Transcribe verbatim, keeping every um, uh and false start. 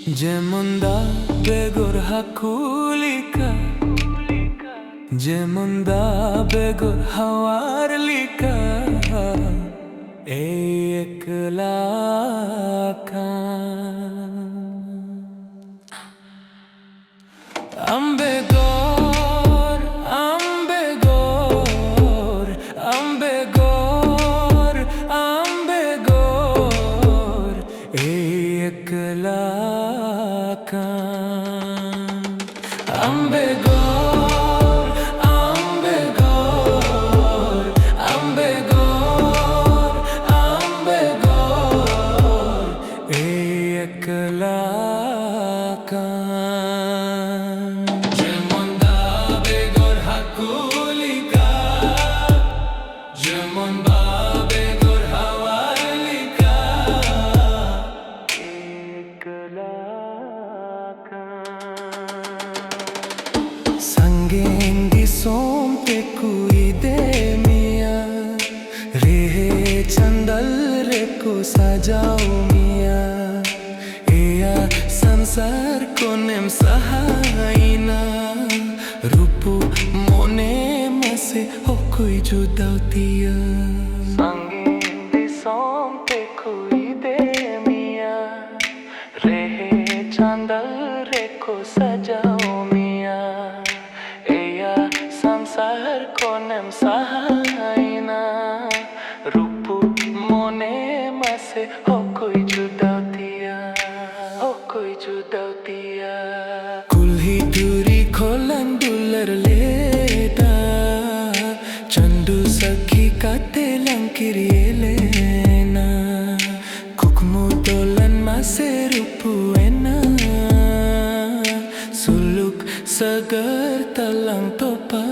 ᱡᱮᱢᱚᱱ ᱫᱟᱜ ᱵᱮᱜᱚᱨ ᱦᱟᱹᱠᱩ ᱞᱮᱠᱟ, ᱡᱮᱢᱚᱱ ᱫᱟᱜ ᱵᱮᱜᱚᱨ ᱦᱟᱣᱟᱨ ᱞᱮᱠᱟ, ᱮᱭ ᱮᱠᱞᱟ ᱠᱟᱱ᱾ ᱟᱢ ᱵᱮᱜᱚᱨ, ᱟᱢ ᱵᱮᱜᱚᱨ, ᱟᱢ ᱵᱮᱜᱚᱨ, ᱟᱢ ᱵᱮᱜᱚᱨ, ᱮᱭ ᱮᱠᱞᱟ ᱠᱟᱱ᱾ ᱟᱢ ᱵᱮᱜᱚᱨ, ᱟᱢ ᱵᱮᱜᱚᱨ, ᱟᱢ ᱵᱮᱜᱚᱨ, ᱟᱢ ᱵᱮᱜᱚᱨ, ᱮᱭ ᱮᱠᱞᱟ ᱠᱟᱱ᱾ ᱡᱮᱢᱚᱱ ᱫᱟᱜ ᱵᱮᱜᱚᱨ ᱦᱟᱹᱠᱩ ᱞᱮᱠᱟ, ᱡᱮᱢᱚᱱ ᱫᱟᱜ ᱵᱮᱜᱚᱨ ᱦᱟᱣᱟ ᱞᱮᱠᱟ, ᱮᱠᱞᱟ ᱠᱟᱱ᱾ ᱥᱟᱺᱜᱤᱧ ᱫᱤᱥᱚᱢ ᱛᱮᱠᱚ ᱤᱫᱤ ᱢᱮᱭᱟ, ᱨᱮᱦᱮᱫ ᱪᱟᱸᱫᱟᱞ ᱨᱮᱠᱚ ᱥᱟᱡᱟᱣ ᱢᱮᱭᱟ᱾ ᱮᱭᱟ ᱥᱚᱝᱥᱟᱨ ᱠᱷᱚᱱᱮᱢ ᱥᱟᱦᱟᱭᱮᱱᱟ, ᱨᱩᱯᱩ ᱢᱚᱱᱮ ᱢᱟᱥᱮ ᱚᱠᱚᱭ ᱡᱩᱫᱟᱣ ᱛᱤᱭᱟ᱾ ᱥᱟᱺᱜᱤᱧ ᱫᱤᱥᱚᱢ ᱛᱮᱠᱚ ᱤᱫᱤ ᱢᱮᱭᱟ, ᱨᱮᱦᱮᱫ ᱪᱟᱸᱫᱟᱞ ᱨᱮᱠᱚ ᱥᱟᱡᱟᱣ ᱢᱮᱭᱟ᱾ ᱮᱭᱟ ᱥᱚᱝᱥᱟᱨ ᱠᱷᱚᱱᱮᱢ ᱥᱟᱦᱟᱭᱮᱱᱟ, ᱨᱩᱯᱩ ᱢᱚᱱᱮ ᱢᱟᱥᱮ ᱚᱠᱚᱭ ᱡᱩᱫᱟᱣ ᱛᱤᱭᱟ, ᱚᱠᱚᱭ ᱡᱩᱫᱟᱣ ᱛᱤᱭᱟ᱾ ᱠᱩᱞᱦᱤ ᱫᱷᱩᱨᱤ ᱠᱷᱚᱞᱟᱱ ᱫᱩᱞᱟᱹᱲ ᱞᱮᱫᱟ, ᱪᱟᱸᱫᱩ ᱥᱟᱹᱠᱷᱤ ᱠᱟᱛᱮ ᱞᱟᱝ ᱠᱤᱨᱤᱭᱟᱹ ᱞᱮᱱᱟ᱾ ᱠᱩᱠᱢᱩ ᱛᱚᱞᱟᱱ ᱢᱟᱥᱮ ᱨᱩᱯᱩ ᱮᱱᱟ, ᱥᱩᱞᱩᱠ ᱥᱟᱜᱟᱨ ᱛᱟᱞᱟᱝ ᱛᱚᱯᱟ